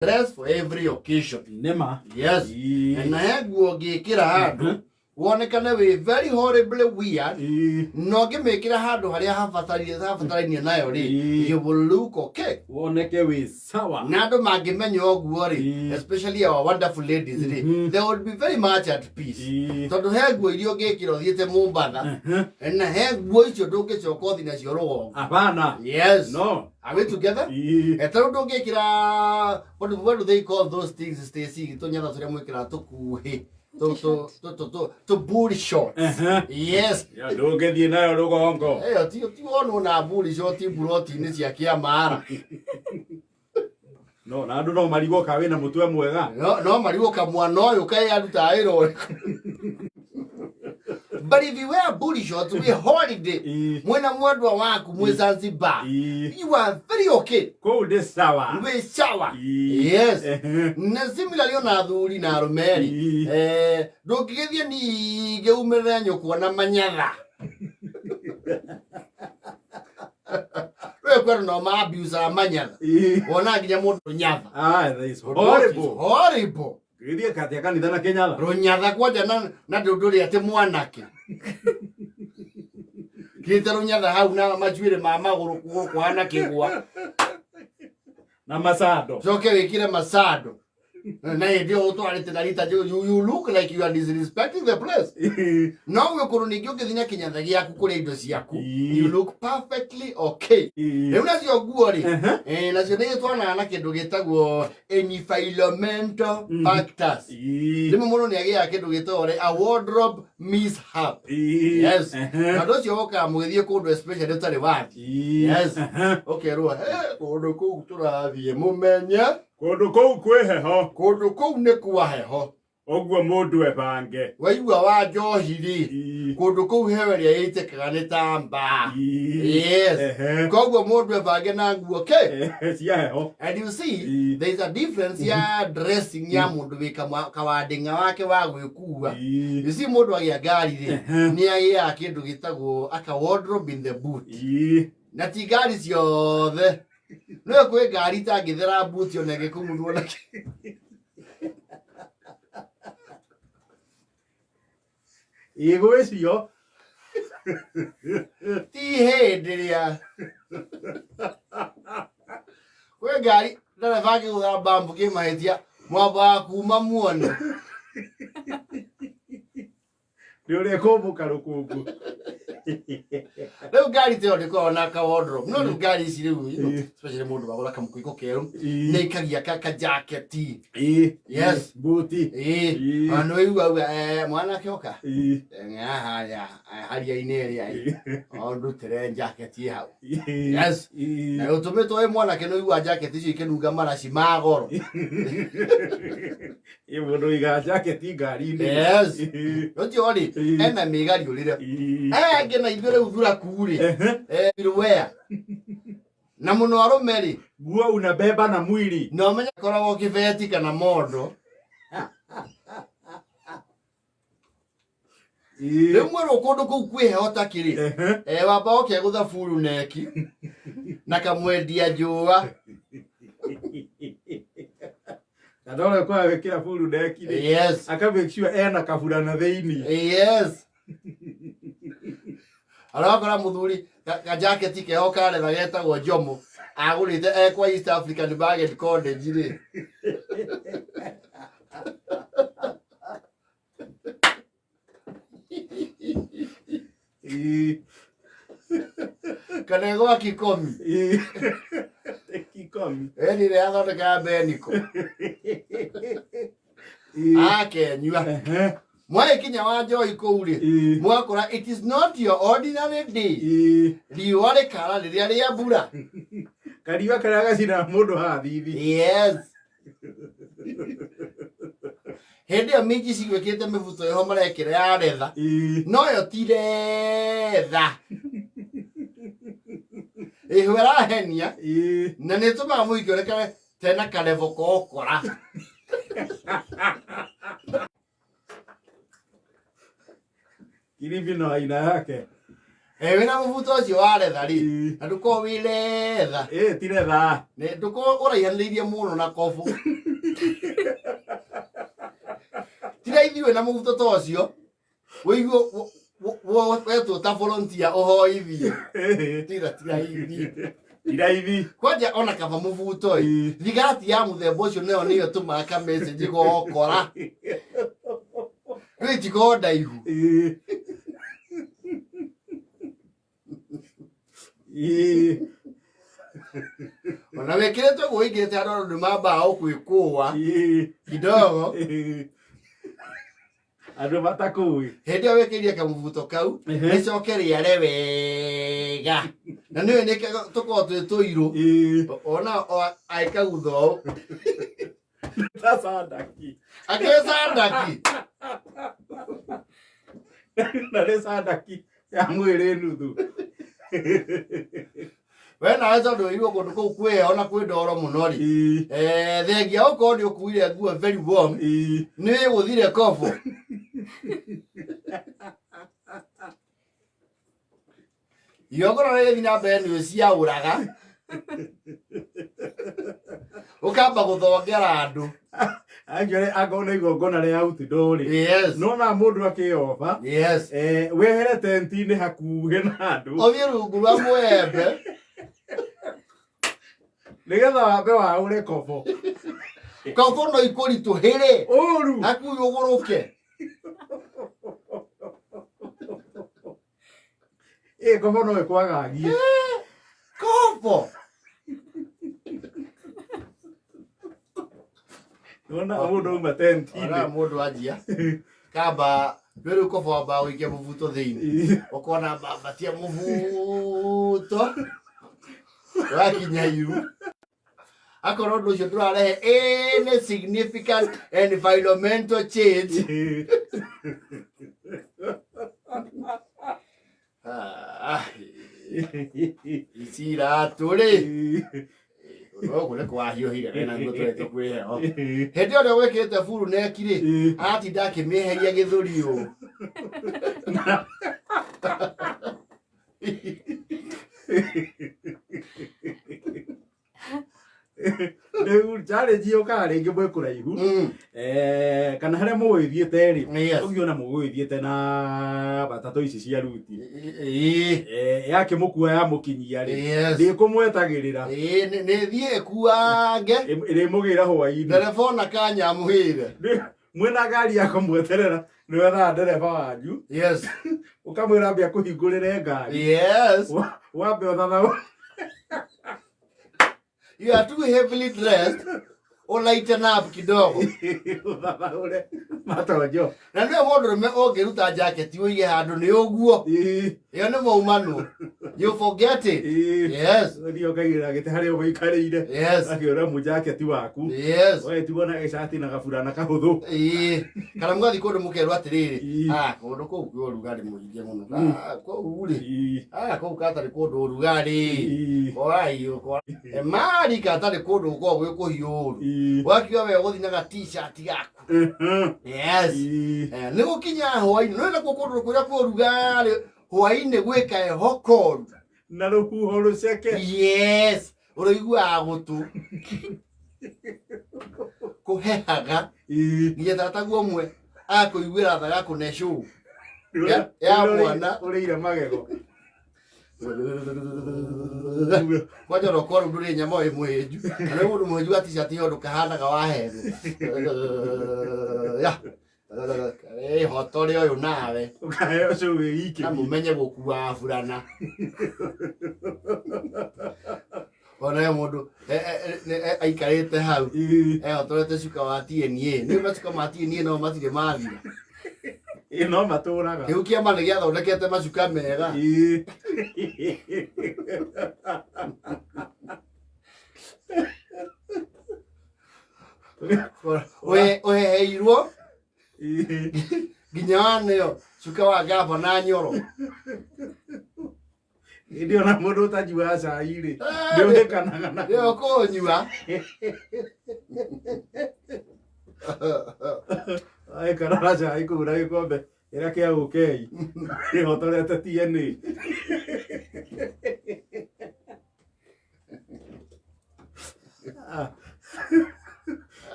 Dress for every occasion. Nĩma. Yes. Na he nguo ũngĩkĩra handũ wonekane wĩ very horribly weird, no ũngĩmĩkĩra handũ harĩa habatarainie nayo rĩ, you will look okay. Woneke wĩ sawa. Na andũ mangĩmenya ũguo rĩ, especially our wonderful ladies rĩ, they would be very much at peace, tondũ he nguo iria ũngĩkĩra ũthiĩte Mombatha, na he nguo icio ndũngĩcoka ũthiĩ nacio rũgongo. Hapana. Yes. No. Are we together? Ĩĩ. Eh, tarĩu ndũngĩkĩra, what do they call those things, Stacy, tũnyatha tũrĩa mwĩkĩraga tũkuhĩ, tũ booty shorts? Yes. Ya ndũngĩthiĩ nayo rũgongo. Ĩyo ti wonwo na booty short mburoti-inĩ cia Kĩamara. No, na andũ no marigwo ka wĩna mũtwe mwega. No marigwo kamwana ũyũ kaĩ arutaga wĩra ũrĩkũ. But if you wear booty shorts wĩ holiday, mwĩna mwendwa waku mwĩ Zanzibar, you are very okay. Kũu ndĩ sawa. Wĩ sawa. Yes. Na similarly ona athuri na arũme rĩ, ndũngĩgĩthiĩ ningĩ umĩrĩre nyũkwa na manyatha. Rĩu kwĩrwo no ma abuse manyatha. Wona nginya mũndũ nyatha. Ah, that is horrible. Horrible. Gĩthiĩ katia kanitha na kĩnyatha. Rũnyatha kwanja na ndũndũrĩ atĩ mwanake kĩte rũnyatha hau na machuĩrĩ ma magũrũ kuo kũhana kĩgwa. Na macando. Coke wĩkĩre macando na hĩndĩ ĩyo ũtwarĩte na rita you look like you are disrespecting the place. No gwĩ kũndũ ningĩ ũngĩthiĩ na kĩnyatha gĩaku kũrĩa indo ciaku, you look perfectly okay. Rĩu nacio nguo rĩ, nacio nĩ gĩtwaranaga na kĩndũ gĩtagwo environmental factors. Rĩmwe mũndũ nĩ agĩaga kĩndũ gĩtagwo rĩ, a wardrobe mishap. Yes. Na ũndũ ũcio ũkaga mũgĩthiĩ kũndũ, especially ũtarĩ wathiĩ. Yes. Ũkerwo, "Hey, kũndũ kũu tũrathiĩ mũmenye Kũndũ kũu kwĩ heho. Kũndũ kũu nĩ kwa heho. Ũguo mũndũ ebange. Waigua wa njohi rĩ, kũndũ kũu heho ĩrĩa ĩitĩkaga nĩ ta mbaa." Yes. Koguo mũndũ ebange na nguo kĩ? Cia heho. And you see, there is a difference ya dressing ya mũndũ wĩ kawandĩng'a wake wa gwĩkua. You see, mũndũ agĩa ngari rĩ, nĩ agĩaga kĩndũ gĩtagwo aka wardrobe in the boot. Na ti ngari ciothe. No kwĩ ngari itangĩthera buti ona ĩgĩkumuthwo na Ĩ gwĩcio. Ti hĩndĩ rĩa kwĩ ngari ndereba angĩgũtha mbambu kĩmahĩtia mwambaga kuma muone. Nĩ ũrĩa kũmbũka rũkũngũ. Rĩu ngari ta ĩyo ndĩkoragwo na ka wardrobe, no rĩu ngari ici rĩu, especially mũndũ wagũra kamũkũiko kerũ, nĩ ikagia ka jacket. Yes. Buti. Ĩĩ. Ona nĩ waigua auga, "Mwanake ũka haha haria-inĩ ĩrĩa ĩ o ndutĩre jacket ĩ hau." Yes. Na ũtũmĩtwo wĩ mwanake nĩ ũigua jacket icio ikĩnunga maraci ma goro. Ĩ mũndũ ũigaga jaketi ngari-inĩ. Yes. Ũcio rĩ, ena mĩgariũrĩre. Aya angĩ na ithuĩ rĩu thuraku rĩ, wear na mũno arũme rĩ, Nguo unabeba na mwili. Na ũmenye koragwo kĩbeti kana mondo. Rĩu mwerwo kũndũ kũu kwĩ heho ta kĩrĩ, wamba ũkegũtha buru neki na kamwendia njũa. Kana ũrĩa kwaga gwĩkĩra buru neki rĩ, aka make sure ena kaburana thĩinĩ. Yes, arakora mũthuri kajaketi keho karetha getagwo Njomo agũrĩte ekwa East African Bargain College rĩ. Kana gwa Kikomi. Kikomi. Ĩni ĩrĩa yathondekaga Beniko. Akenyua. Mwagĩkinya wa njohi kũu rĩ, mwakora it is not your ordinary day. Riũa rĩkara rĩrĩa rĩa mbura. Kariũa karĩa gacinaga mũndũ haha thithi. Yes. Hĩndĩ ĩyo minji cigwĩkĩte mĩbuto ĩho marekĩra ya retha. No yo ti retha. Ĩho ĩrahenia na nĩ ĩtũmaga mũingĩ ũrekere tena karevo kokora. Kiribino aina yake. Wĩna mũbuto ũcio wa retha rĩ, na ndũkorwo wĩ retha. Ĩ ti retha. Ndũkorwo ũraihanĩrĩirie mũno na kobu. Ti raithi wĩna mũbuto ta ũcio wĩigue wetwo ta volunteer ũhoithie. Tiga ti raithi. Ti raithi. Kwanja ona kaba mũbuto ĩ, thigati ya mũthemba ũcio nayo nĩyo ĩtũmaga ka message gokora. Rĩu itikorwo ndaihu. Ona wĩkĩrĩte ũguo ũingĩrĩte handũ andũ nĩmambaga gũkwĩkũa kidogo. Andũ matakũĩ. Hĩndĩ ĩyo wĩkĩrire kamũbuto kau, rĩcoke rĩare wega. Na nĩũĩ nĩ tũkoragwo twĩ tũirũ. Ona agĩkagutha ũũ. Ta sandaki. Akĩrĩ sandaki. Na nĩ sandaki ya mwĩrĩ nuthu. We nawe tondũ wĩirwo kũndũ kũu kwĩ heho na kwĩ ndoro mũno rĩ. Thengia ũkorwo nĩ ũkuire nguo very warm, nĩ wĩgũthire kobo. Igongona rĩgĩthiĩ na mbere nĩ ũciaũraga. Ũkamba gũthongera andũ. Actually angorwo nĩ igongona rĩa outdoor rĩ. Yes. Nona mũndũ akĩyoba. Yes. Wehere tenti-inĩ hakuhĩ na andũ. Ũthiĩ rungu rwa mũembe. Nĩgetha wambe waũre kobo. Kobo no ikũritũhĩre. Ũru. Hakuhĩ ũgũrũke. Ĩ kobo no ĩkwagagie. Kobo. Nona mũndũ auma tenti-inĩ. Ona mũndũ anjia. Kamba rĩu kobo wambaga gũikia mũbuto thĩinĩ. Ũkona mbambatia mũbuto. Wakinya iru. Akorwo ũndũ ũcio ndũrarehe any significant environmental change. Ici iratũ rĩ, gũkũ nĩ kwahiũhire wĩna nguo tũretwo kwĩ heho. Hĩndĩ ĩyo ũrĩa wĩkĩrĩte buru neki rĩ, aratinda akĩmĩeheria gĩthũri ũũ. Rĩu challenge yũkaga rĩngĩ mwĩ kũraihu. Kana harĩa mũgũgĩthiĩte rĩ, ũngĩona mũgũgĩthiĩte na matatũ ici cia ruti. Yakĩmũkua yamũkinyia rĩ, ndĩkũmwetagĩrĩra. Nĩ thiĩ ĩkuange. Ĩrĩmũgĩra hwaĩ-inĩ. Ndereba ona kanyamũhĩre. Mwĩna ngari ya kũmweterera, nĩ wethaga ndereba wanyu. Yes. Ũkamwĩra ambe akũhingũrĩre ngari. Yes. Wambe ũthathaũ. You are too heavily dressed. Ũlighten up kidogo. Ũthathaũre matonyo. Na nĩwe mũndũrũme ũngĩruta jaketi ũige handũ nĩ ũguo. Ĩyo nĩ maumanwo. You forget it. Yes. Ũthiĩ ũkaigĩrĩra gĩtĩ harĩa ũgũikarĩire. Yes. Akĩũra mũjaketi waku. Yes. Ũgetigwo na gĩcati na gaburana kahũthũ. Kana mũgathiĩ kũndũ mũkerwo atĩrĩrĩ, kũndũ kũu kwĩ ũrugarĩ mũingĩ mũno. Kũu rĩ. Kũu gatarĩ kũndũ ũrugarĩ. Korai ũkora. Mari gatarĩ kũndũ gũkoragwo gwĩ kũhiũ ũru. Wakiuga we ũgũthiĩ na ga t-shirt gaku. Yes. Nĩ gũkinya hwaĩ-inĩ. Nĩ nakuo kũndũ kũrĩa kwĩ ũrugarĩ hwaĩ-inĩ gwĩ kaheho koru. Na rũhuho rũceke. Yes. Ũrĩiguaga gũtũ. Kũhehaga. Nginya tataguo ũmwe akũiguĩra tha gakũne show. Ya mwana. Ũrĩire magego. Kwanja ona ũkorwo ndũrĩ nyama wĩ mũhĩnju. Na rĩu mũndũ mũhĩnju ga t-shirt ĩyo ndũkahanaga waherwo. Ya. Hotore ũyũ nawe. Ũkaheo show wĩ iki. Na mũmenye gũkua burana. Ona he mũndũ aikarĩte hau. Ehotorete cuka wa TNA. Nĩ macuka ma TNA no matirĩ mathira. No matũraga. Kĩu kĩama nĩ gĩathondekete macuka mega. Ũheheirwo nginya waneo cuka wa gavana Nyoro. Hĩndĩ ona mũndũ ũtanyuaga cai rĩ, nĩũhĩkanaga na Nĩ ũkũnyua. Aikara na cai kũu na gĩkombe kĩrĩa kĩa ũkei. Kĩhotorete TNA.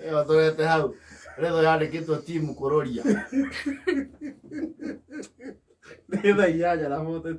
Ĩyo tũrete hau retho yandĩkĩtwo timu kũrũria. Nĩ thaa 8:42.